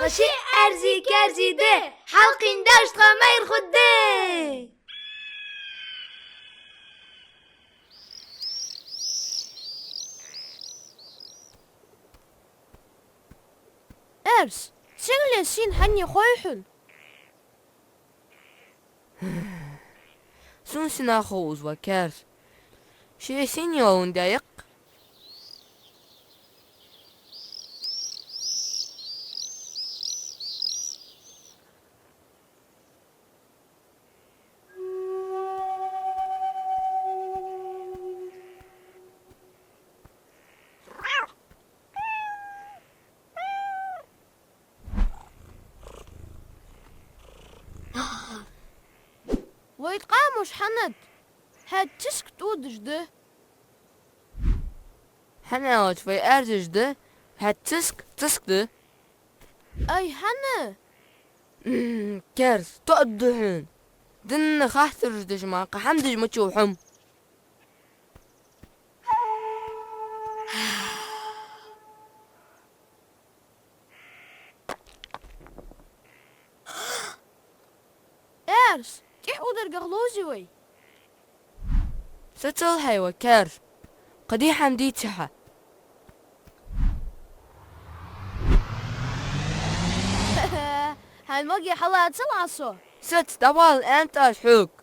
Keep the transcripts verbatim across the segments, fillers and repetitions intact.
Тха шиъ Аьрзи-Керзи да, хьалкхийна даьша тха майра хургда. Аьрс, сигале сийна хӀана я хой хьона? Сона сенах хов из, ва Керс? Ше сийна йолаш да-кх. Вай къамаш хьанад, хӀаьта циск тӀодаш да. ХӀана аьлча вай аьрзаш да, хӀаьта циск циск да. Ай, хӀана? М, Керс, тоъаргда хьона. Дийнахьа хаттараш деш ма, кхы хӀама деш ма вий хьо. Аьрс, тӀехьа ударгах ловзий вай? Сацалахь, ва Керс, кхы дий хӀама дийца хьа. Хьай моге хьалацал Ӏа со. Саца, дӀавала, аьннад аз хьога.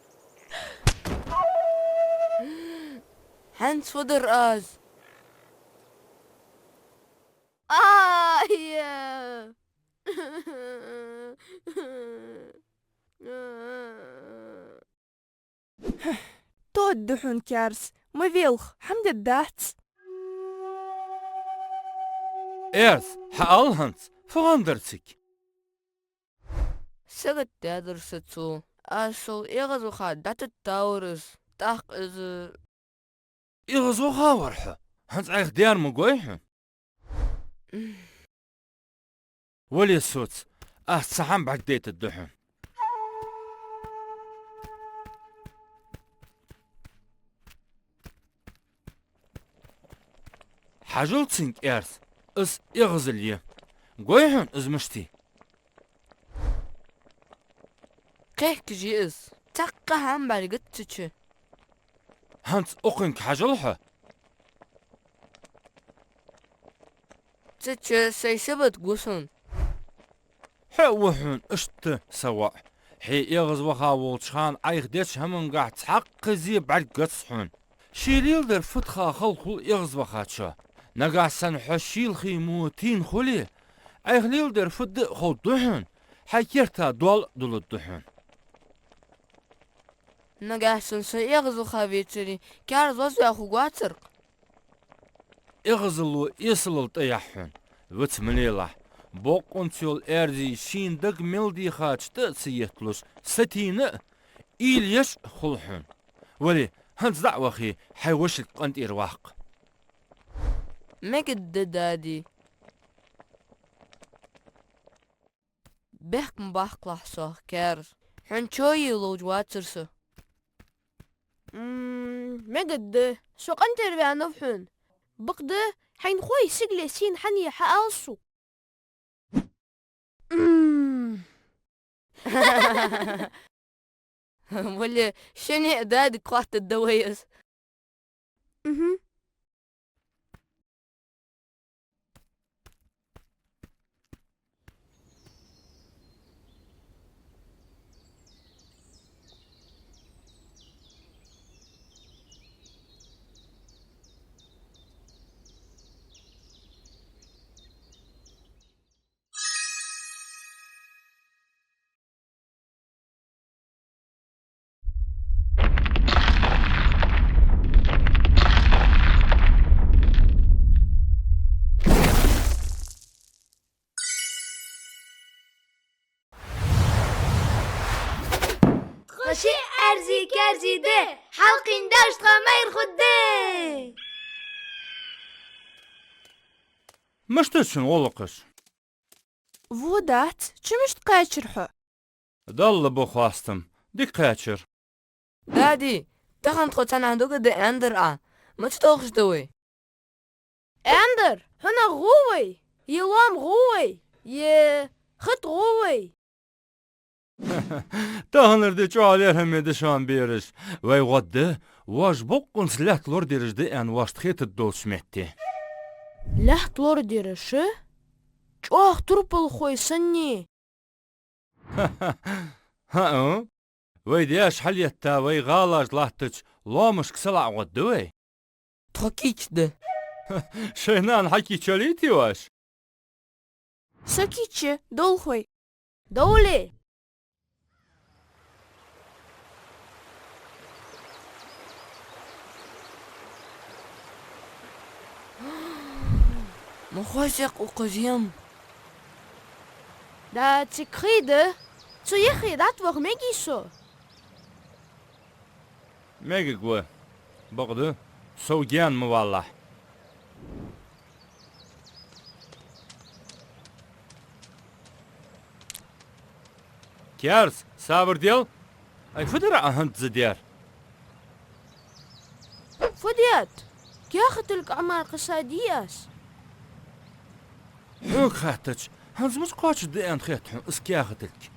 ХӀанз фу дар аз? Ай! Тоъаргда хьона, Керс, ма велха, хӀама дергдац. Аьрс, хьаала хӀанз, фу гӀандар цига? Сагот даьдар са цо. Аз шоай эгӀазвахар дӀатеттавар из. ТӀаккха из... ЭгӀазвахавар хьо? ХӀанз Ӏайха даьр ма гой хьона? Вале соца, аз цхьа хӀама бӀаргадайтаргда хьона. Хьажал цунга, Аьрс, из эгӀазал я. Гой хьона из мишта я? Кхехкаш я из. Цхьаккха хӀама бӀаргадац цу чу. ХӀанз укхунга хьажал хьо. Цу чу сай сибат гу сона. Хьо а ва хьона иштта са воӀ. Хье эгӀазваха волча хана Ӏайха деча хӀамангахьа цхьаккха зе бӀаргагац хьона. Ше леладер фуд ха хала хул эгӀазвахачоа. Нагахьа санна хьо шийлахе мо тийна хуле, Ӏайха леладер фуд а ховргда хьона, хьай керта доал а дулларгда хьона. Нагахьа санна со эгӀазваха вецаре, Керс вазваь хургвацар-кх. ЭгӀазло эсала тӀаяхь хьона, виц ма лелахь. Бокъонца йола Аьрзи шийна дага мел дийхача тӀа а ца етталуш, сатийна а, уйла еш а хул хьона. Вале, хӀанз дӀа а вахе, хьай вошилг къинтӀера ваккха. Мегаргда, дади. Бехк ма баккхалахь сох, Керс. Хьона чои ловш вацар со. М, мегаргда, со къинтӀера ваьннав хьона. Бакъда, хьайна хой сигале сийна хӀана я хьаала сога. М. Вале, шоана а дадага хоаттаргда вай из. Мгм. Тха шиъ Аьрзи-Керзи да, хьалкхийна даьша тха майра хургда. Мишта да шун гӀулакхаш? Во дац, чу мишта кхаьчар хьо? Далла ба хоастам, дика кхаьчар. Дади, тахан тхо цхьаннахьа дугаргда аьннадар Ӏа. Маца тохаш да вай? Аьннадар, хьунагӀа гӀо вай, е лоамагӀа гӀо вай, е хӀаьта гӀо вай. Таханара ди чӀоагӀа лерхӀаме да шоана, бераш. Вай гӀо да, воаш бокъонца лаьтта лорадераш да аьнна воашта хетаргда долча метте. Лаьтта лорадераш? ЧӀоагӀа турпалхой санна. ХӀаа. Вай даьша хьалъэтта, вай гӀалаш латтача лоамашка салаӀа гӀо да вай. Тхо кийча да. Шоай нана хьакийча йолийта оаш? Са кийча, долхой. Довле. Ма хоза я-кх укхаза ем. Да, цига хий да. Цу яххе дӀатӀаваха мегий со? Мегаргва. Бакъда, сов гаьна ма валалахь. Керс, сабар дел. Ай, фу дир Ӏа хӀанз даьр? Фу дет? Каьхаталга Ӏомара кхессадий аз? Хьога хаьттача, хӀанз мича кхоачаргда аьнна хет хьона из каьхаталга?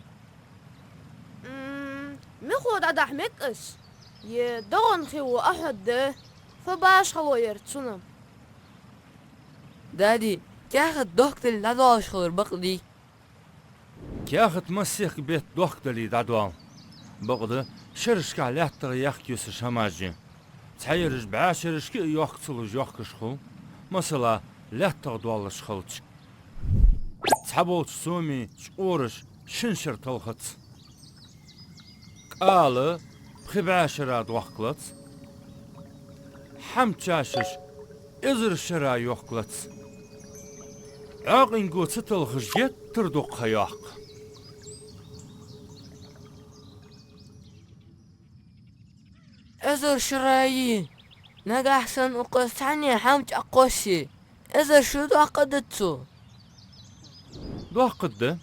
М, михо дӀадахьа мег аз. Е догӀан хи ва ахьа да. Фу башхало яр цунна? Дади, каьхат дохкадале дӀадоалаш хилар бакъдий? Каьхат массехк бетта дохкадале дӀадоал. Бакъда, шерашкахь лаьттагӀа яхка юсаш хӀамаш я. Цхьаераш бӀаь шерашка а йохка ца луш йохкаш хул, масала, лаьттагӀа доаллаш хилча. Цхьаболча соме чкъораш шин шера талхац. КӀала пхи бӀаь шера дохкалац, хьамчашаш эзар шера йохкалац. Ӏоакъинго ца талхаш геттара дукха ха йоаккх. Эзар шера йий? Нагахьа санна укхаза цхьанне хьамча Ӏокхоссе, эзар шу доккхагӀа дац цо? ДоккхагӀа да.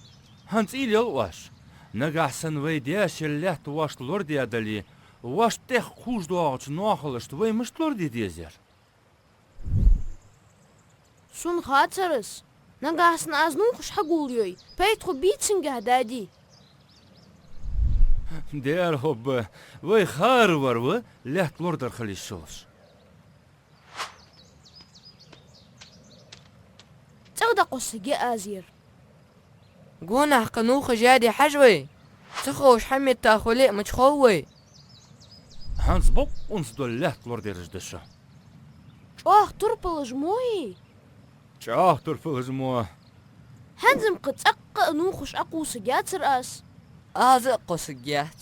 ХӀанз уйла йой оаш? Нагахьа санна вай даьша ер лаьтта воашта лорадаь дале, воашта тӀех кхувш доагӀача ноахалашта вай мишта лораде дезар? Сона хацар из. Нагахьа санна аз нувхаш хьагулйой, пайда хургбий цунгахь, дади? Дера хургба, вай хӀара вар ва лаьтта лорадар хила йиш йолаш. ЦӀагӀа дӀакхоссаргья аз ер. Гонахьа кхы нувхаш яьдий хьажа вай? Ца ховш хьаметтахуле а мича хов вай? ХӀанз бокъонца дола лаьтта лорадераш да шо. ЧӀоагӀа турпалаш мо хий? ЧӀоагӀа турпалаш мо. ХӀанз-м кхы цӀаккха а нувхаш Ӏокхувсаргьяцар аз. Аз а кхоссаргьяц.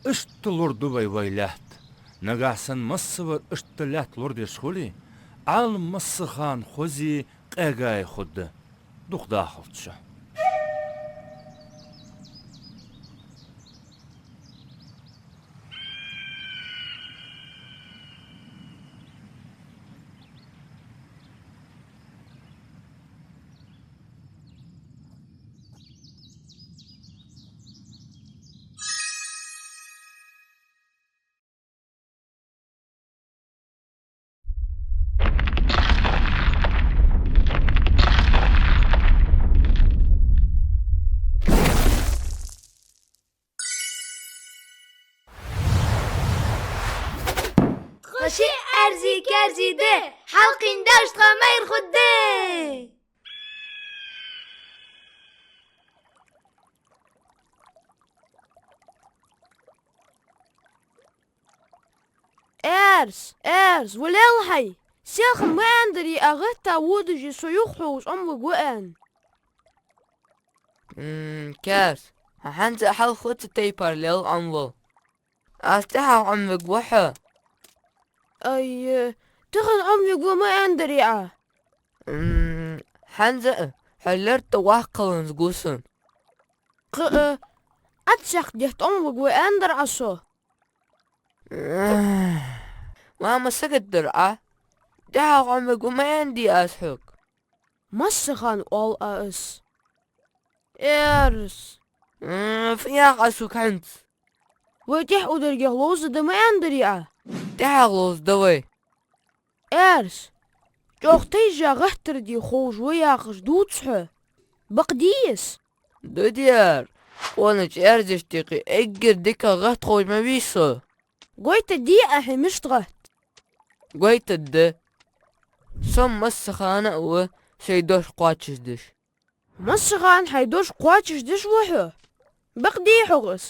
Иштта лораду вай вай лаьтта. Нагахьа санна массавар иштта лаьтта лорадеш хуле, Ӏалам массахана хоза, къегаяь хургда. Дукха дахалда шо. Тха шиъ аьрзи-каьрзи да, хьалкхийна даьш тха майра хургда. Аьрс, аьрс, ва лелхьай! Селхан ма аьннадарий Ӏа гӀатта водаш со юхахьовш Ӏомаваргва аьнна? М, Керс, хьо хӀанз а хьалха цу тайпара лела Ӏомавала. Аз тӀехьагӀа Ӏомаваргва хьо. Ай, тахан Ӏомаваргва ма аьннадарий Ӏа? М, хӀанз а хьо лерттӀа ваккхаланза гу сона. Кхы а, Ӏадсаькх детта Ӏомаваргва аьннадар Ӏа со. Ма, ма сагатдар Ӏа. ТӀехьагӀа Ӏомаваргва ма аьннадий аз хьога? Массахана оал Ӏа из. Аьрс. М, фу йоах Ӏа сога хӀанз? Вай тӀехьа удергех ловзаргда ма аьннадарий Ӏа? ТӀехьагӀа ловзаргда вай. Аьрс. ЧӀоагӀа тайжа гӀаттар де ховш ва яхаш дувц хьо? Бакъдий из? Дудяр, къонача эрзашта юкъе эггара дикагӀа гӀатта ховш ма вий со. Гойтаде Ӏа хьай мишта гӀатта? Гойтаде. Со массахана а ва шоай дош кхоачашдеш. Массахана хьай дош кхоачашдеш ва хьо? Бакъдий хьогӀ из?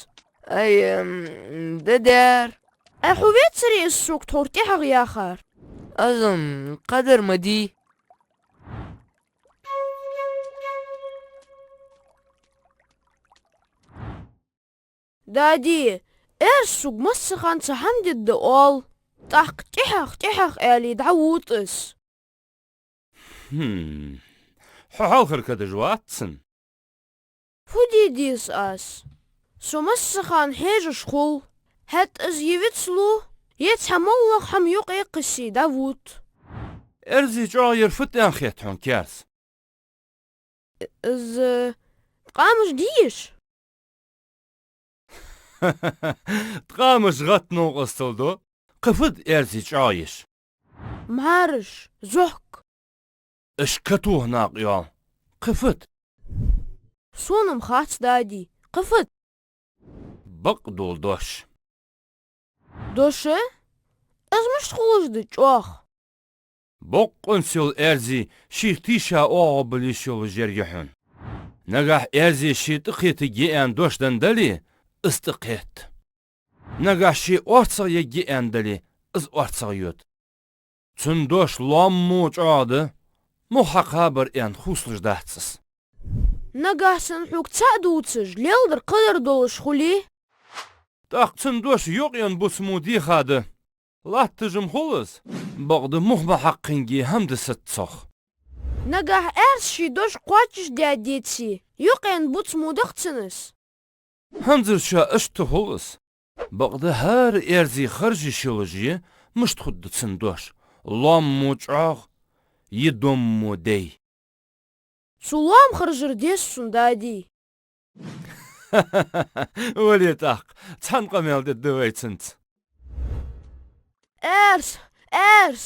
Ай, м, Дудяр. Ай, хьо вецаре из сога тхьовра тӀехьагӀа яхар? Аз-м кхыдар ма дий. Дади, эрса сога массахана цхьа хӀама дергда оал, тӀаккха тӀехьагӀа, тӀехьагӀа аьле дӀавода из. Хм. Хьо хьалхара кадаж вац цунна? Фу де деза аз? Со массахана хьежаш хул. ХӀаьта из е вицлу, е цхьа моллагӀа хӀама юкъе кхийсе дӀавода. Эрзий чӀоагӀъяр фуд аьнна хет хьона, Керс? Из, э, ткъамаш дий уж? Ткъамаш гӀатта новкъостал ду. Кхы фуд эрзий чӀоагӀъеш? Мараш, зохк. Уж катоха накъайоал. Кхы фуд? Сона-м хац, дади. Кхы фуд? Бакъдола дош. Дош? Из мишта хулаш да чӀоагӀа? Бокъонца йола эрзе шийх тийша оагӀув бала йиш йолаш ер я хьона. Нагахь эрзе ше тӀакхетаргья аьнна дош даь дале, из тӀакхет. Нагахь ше орцагӀъергья аьнна дале, из орцагӀйода. Цун дош лоаммо чӀоагӀа да, муха хьакхабар аьнна хувцалуш дац из. Нагахь санна хьога цаӀ дувцаш, леладар кхыдар долаш хуле? ТӀаккха цун дош юкъен буц мо дийха да. Латташ-м хул из, бакъда мух ма хьакхинге хӀама дисац цох. Нагахь эрса ший дош кхоачашдаь деце, юкъен буц мо да-кх цун из? ХӀанзарчоа иштта хул из. Бакъда хӀара эрзе харжа йиш йолаш я, мишта хургда цун дош, лоаммо чӀоагӀа, е доммо дай. Цу лоам харжар деза сона, дади. Вале тӀаккха, цхьан къамаьл дергда вай цунца. Эрс, эрс!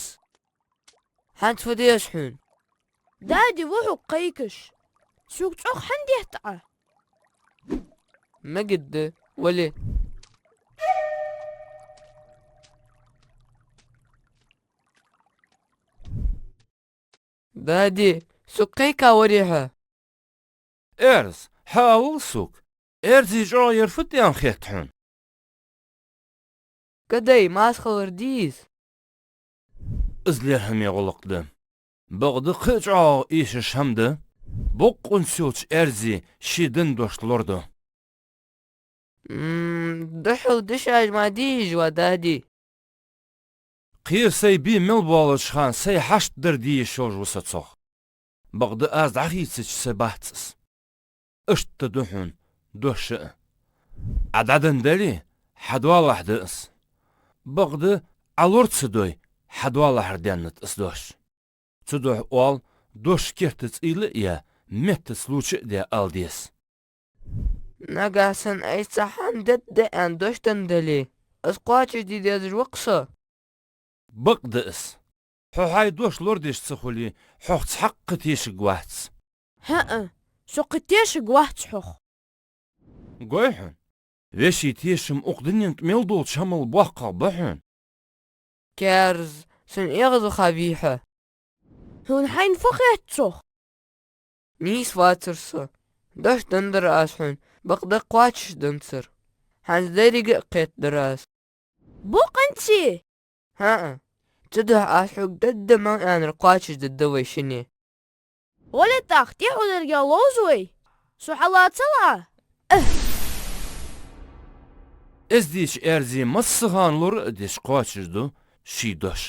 ХӀанз фу деза хьона? Дади ва хьога кхайкаш. Сога цӀогӀа хӀана детт Ӏа? Мегаргда, вале. Дади, сога кхайка варий хьо? Эрс, хьаалал сога, эрзе чӀоагӀъяр фуд аьнна хет хьона? Кадай, маса хилар дий из? Из лерхӀаме гӀулакх да. Бакъда кхы а чӀоагӀагӀа эшаш хӀама да, бокъонца йолча эрзе ше даь дош лораду. М, духхьал дешаш ма дий уж, ва дади. Кхера сай бе мел боалача хана сай хьашт дар де йиш йолаш ва со цох. Бакъда аз дӀахийцача са бац из. Иштта да хьона дош а. Ӏа дӀадаь дале, хьа доалахьа да из. Бакъда Ӏа лора ца дой, хьа доалахьара даьннад из дош. Цудухьа оал, дош керта цӀийла а яь, меттаца луча а даь ала деза. Нагахь санна айса цхьа хӀама дергда аьнна дош даь дале, из кхоачашде дезаш ва-кх со. Бакъда из. Хьо хьай дош лорадеш ца хуле, хьох цхьаккха тешаргвац. ХӀаа, со кхы тешаргвац хьох. Гой хьона, веший тешам укх дунен тӀа мел долча хӀамал боккхагӀа ба хьона. Керс, сона эгӀазваха вий хьо? Хьона хьайна фу хет цох? Нийса вацар со. Дош даьдар аз хьона, бакъда кхоачашдаьннадацар. ХӀанз деррига а кхетадар аз. Бокъонций? ХӀаа. Цудухьа аз хьога дергда мел аьннар кхоачашдергда вай шинне. Вале тӀаккха, тӀехьа деррига ловза вай. Со хьалаца ла а? Эх! Эздийча эрзе массахана лора а деш кхоачашду ший дош.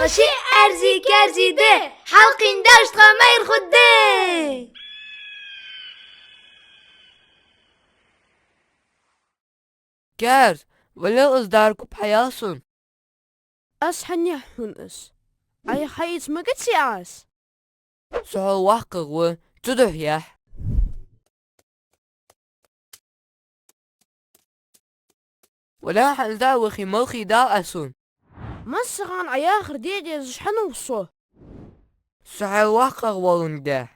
Тха ши Керзи, керзи де, хьалкхийна даш тха майра хургда. Керз, валел из дар куп хьаял сона. Аз хьанехь хьона из? Ӏайха хьаийца магаций аз? Со хьол воккхагӀа ва, цудухьа яхь. Вале хьан из дӀа а вахе, малхе дагӀа Ӏа сона. Массахана Ӏа яхар де дезаш хьанва со? Со хьол воккхагӀа воландаь.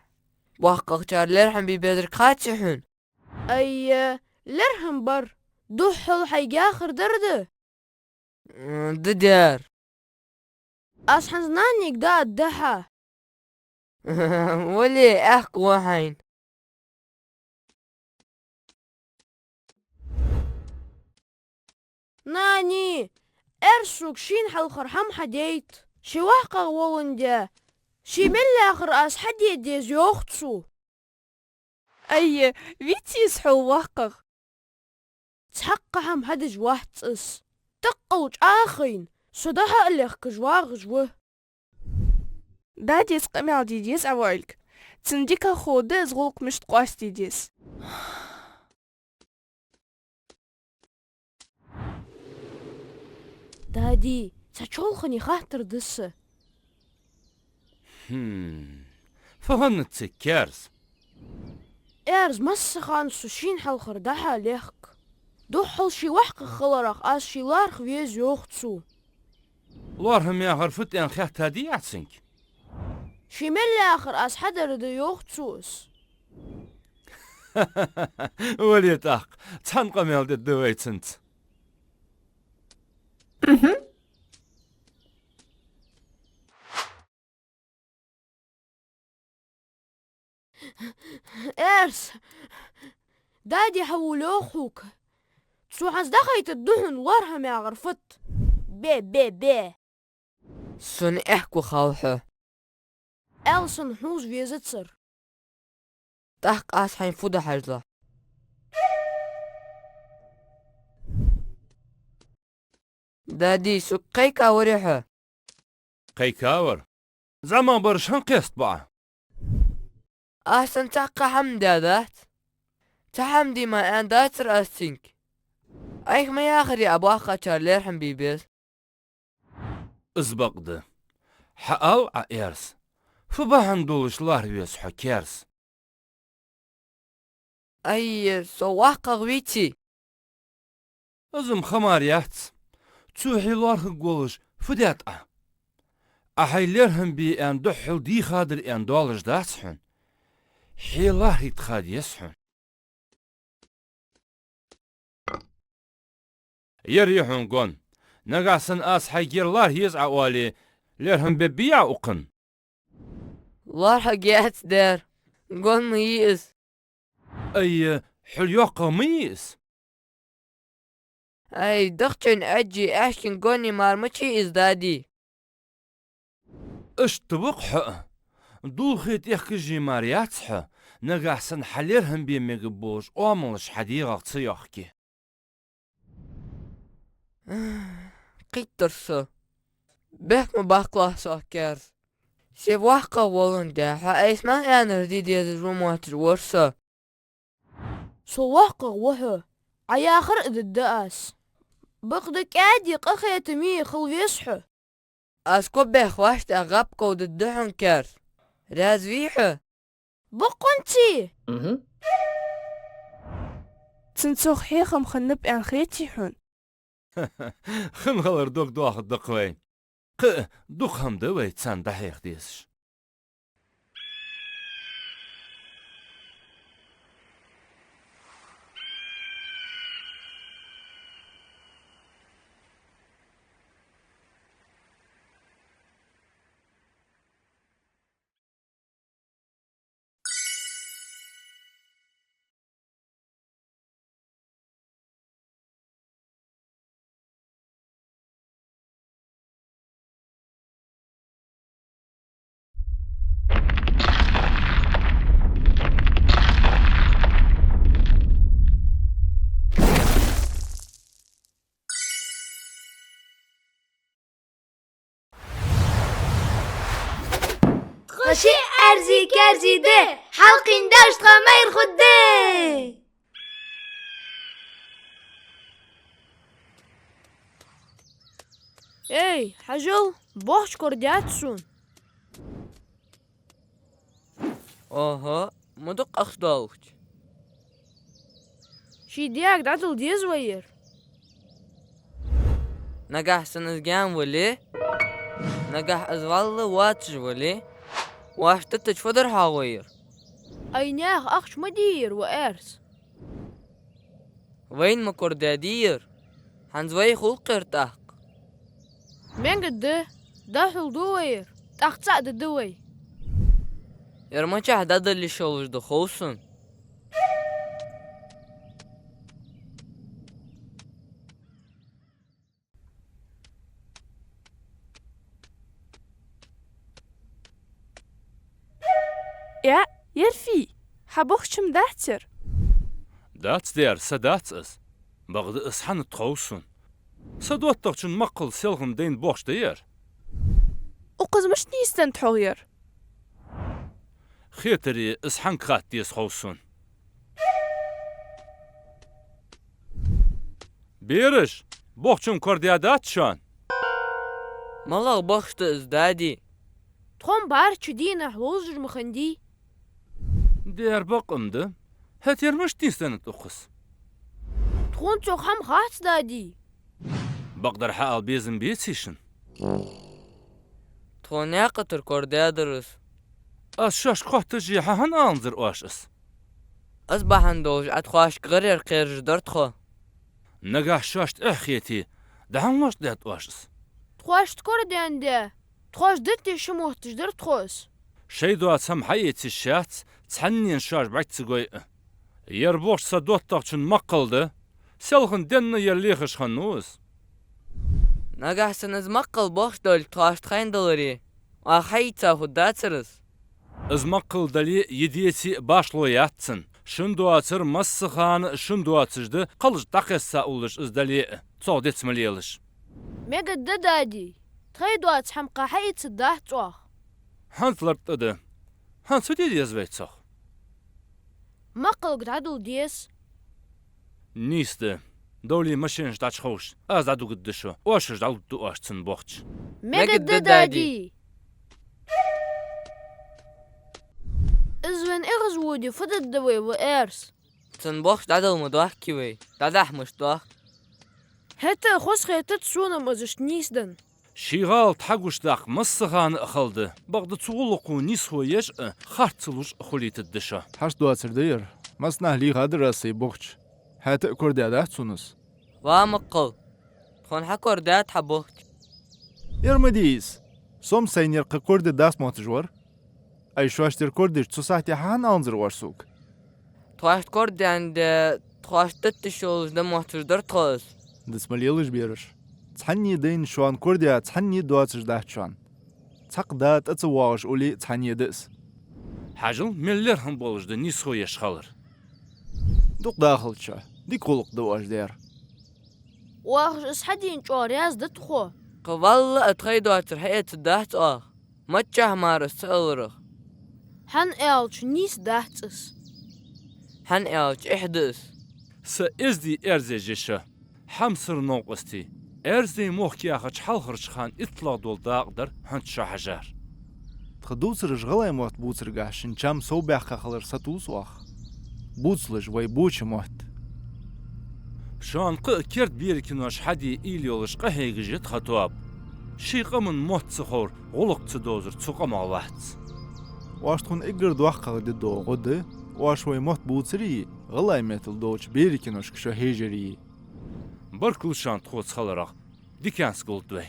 ВоккхагӀчар лерхӀам бе безарг хаций хьона? Ай, лерхӀам бар. Духхьал хьайга яхар дар да? М, да дер. Аз хьанз нанега дӀааргда хьа. Вале, аьхк ва хьайна. Нани, Эрсага шийна хьалхара хӀама хьадайта. Ше воккхагӀа воландаь. Ше мел яхар аз хьаде деза йоах цо. Ай, виций из хьол воккхагӀа? Цхьаккха хӀама хьадеш вац из. Таккъал чӀоагӀа хайна, со дӀа-хьа а лехкаш вагӀаш ва. Дадес къамаьл де деза Ӏа воӀилга. Цунна дикагӀа ховргда из гӀулакх мишта къоастаде деза. Дади, цхьа чоалхане хаттар да са. Хм. Фу хиннад цига, Керз? Эрс массахана со шийна хьалхара дӀа-хьа лехк. Духхьал ше воккхагӀа хиларах аз ше лархӀа веза йоах цо. ЛархӀам яхар фуд аьнна хеттадий Ӏа цунга? Ше мел яхар аз хьадар да йоах цо из. Вале тӀаккха, цхьана къамаьл дергда вай цунца. Эрс, дади хьавола йоах хьога. Цо хьанз дӀахайтаргда хьона лархӀам яхар фуд. Бе, бе, бе. Сона аьхк ва хала хьо. Аьлсана хьувза везацар. ТӀаккха аз хьайна фу да хьажалахь. Дади, сога кхайкаварий хьо? Кхайкавар. ЗӀамагӀбараш хӀана кхестабу Ӏа? Аз цунна цхьаккха хӀама даь дац. Цхьа хӀама де ма аьнна дацар аз цунга. Ӏайха ма яхарий Ӏа боккхагӀчар лерхӀам бе беза. Из бакъда. Хьаала Ӏа, Эрс. Фу бахьан долаш лархӀа веза хьо, Керз? Ай, со воккхагӀа веций? Из-м ха мара яц. Цо хье лархӀаргволаш фу даьд Ӏа? Ӏа хьай лерхӀам бе аьнна духхьал дийхадар аьнна доалаш дац хьона. Хье лархӀийта ха деза хьона. Ер я хьона гон. Нагахь санна аз хьайга ер лархӀа еза Ӏа оале, лерхӀам бергбий Ӏа укхунна? ЛархӀаргьяц дер. Гон ма йий из. Ай, хьол йоккхагӀа ма йий из. Ай, дахчан Ӏаьржий аьшкан гонне мара мичай из, дади? Иштта ва-кх хьо а. Дулхе тӀехкажий мара яц хьо, нагахь санна хьа лерхӀам бе мегаш болаш оамалаш хьа дегӀах ца йохке. Кхийттар со. Бехк ма баккхалахь сох, Керз. Ше воккхагӀа воландаь, хьо айса мел аьннар де дезаш ва мотташ вар со. Со воккхагӀа ва хьо. Ӏа яхар а дергда аз. Бакъда кӀаьди, къахетаме хила веза хьо. Аз кхо бӀаь хваш тӀа гӀап ков дергда хьона, Керз. Раьза вий хьо? Боккъонций? Мгм. Цунна цох хьехам хиннаб аьнна хетий хьона? Хинна хилар дог доахаргда-кх вайна. Кхы а дукха хӀама да вай царна дӀахьеха дезаш. Ши аьрзи-каьрзи да, хьалкхийна даьш тха майра хургда. Эй, хьажал, бохча корадаьд сона. Оха, ма дукха ахча долча. Ший даьга дӀадала деза вай ер. Нагахь санна из гаьна вале, нагахь из вӀалла воацаш вале, вӀашта тӀатеттача фу дар хьогӀ вай ер? Ай, наьха ахча ма дий ер, ва аьрс. Вайна ма корадаьдий ер, хӀанз вай хул кхер тӀаккха. Мегаргда, дӀахьулду вай ер, тӀаккха цхьаъ дергда вай. Ер мичахьа дӀадала йиш йолаш да хов сона. Э, ер фий, хьа бохча-м дац ер? Дац, дера, са дац из. Бакъда из хьанна да хов сона. Са доттагӀчун маккхал селхан дайна бохча да ер. Укхаза мишта нийсденнад хьогӀ ер? Хетаре, из хьанга хатта деза хов сона. Бераш, бохча-м корадаьдац шоана? МалагӀа бохча да из, дади? Тхо-м бӀарчча дийнахьа ловзаш ма хиннадий. Дера, бакъ-м да. ХӀаьта ер мишта нийсденнад укхаза? Тхона цох хӀама хац, дади. Бакъдар хьаала безам беций шун? Тхона наькъа тӀара корадаьдар из. Аз шоашка хоатташ, хьахьа хӀана аланзар оаш из? Из бахьан долаш Ӏа тхоашка гӀар яр кхераш дар тхо. Нагахь шоашта эхь хете, дӀахьа лоаттадаьд оаш из? Тхоашта корадаьнна де, тхоаш дита ши мотташ дар тхо из. Шоай доаца хӀама хьаэца йиш яц, цхьаннена шоаш бӀарга ца гой а. Ер бохча са доттагӀчун маккхал да, селхан денна ер лехаш хиннав из. Нагахь санна из маккхал бохча долга тхоашта хайна даларе, оаха хьаийца хургдацар из. Из маккхал дале а, е деце а башхало яц цун. Шун доацар массахана а шун доацаш да, кхалсаг дӀакхесса уллаш из дале а, цох дец ма лелаш. Мегаргда, дади, тхоай доаца хӀама кхы хьаэцаргдац оаха. ХӀанз лартӀа да. ХӀанз фу де деза вай цох? Маккхалга дӀадала деза. Нийса да. Довлий машенаш дӀачуховш, аз дӀадугаргда шо. Оаш уж дӀалургда оаш цун бохча. Мегаргда, дади. Из вайна эгӀазводе фу дергда вай, ва аьрс? Цун бохча дӀадала ма доахкий вай, дӀадахьа мишта доах? ХӀаьта а хоза хетац сона-м из иштта нийсденна. Ший гӀалат хьагучадаккха массахана а хала да, бакъда цу гӀулакхо нийсхо еш а, харц ца луш а хулийтаргда шо. Хьашт доацар да ер. Массанахьа лийхадар аз сай бохча. ХӀаьта а корадаьдац сона из. Ва маккхал, тхона хьакорадаьд хьа бохча. Ер ма дий из. Со-м сайна ер кхы кораде дас мотташ вар. Ай, шоашта ер корадича, цу сахьте хьахьа аланзар оаш сога? Тхоашта корадаьнна де, тхоашта дита йиш йолаш да мотташ дар тхо из. Диц ма лелаш, бераш. Цхьанне дайна шоана корадаь, цхьанне доацаш дац шоана. Цхьаккха да тӀа ца воагӀаш улле а цхьанне да из. Хьажал, мел лерхӀам болаш да нийсхо еш хилар. Дукха дахалда шо, дика гӀулакх да оаш даьр. Оаха уж из хьадийна чӀоагӀа раьза да тхо. Кхы валлахӀи а тхоай доацар хьаэцаргдац оаха. Маччахьа мара из ца аларах. ХӀана аьлча нийса дац из. ХӀана аьлча эхь да из. Са эздий, аьрзий жиша, хьамсара новкъостий, аьрзий мохк яхача хьалхарча хана иттлагӀа дола дакъа дар хӀанз шо хьажар. Тха дувцараш гӀалгӀай мотт бувцаргахьа шун чам совбаьккха хилар сатувс оаха. Бувцалаш вай боча мотт. Шоана кхы а керда беркинош хьаде уйла йолаш къахьегаш я тха тоаба. Ший къаман мотт ца ховр, гӀулакх ца довзар цу къамах вац. Оаш тхона эггара доккхагӀа де доагӀа гӀо да, оаш вай мотт бувцаре, гӀалгӀай меттала долча беркиношка шо хьежаре. Баркал шоана тхоца хиларах, диканца гулда вай.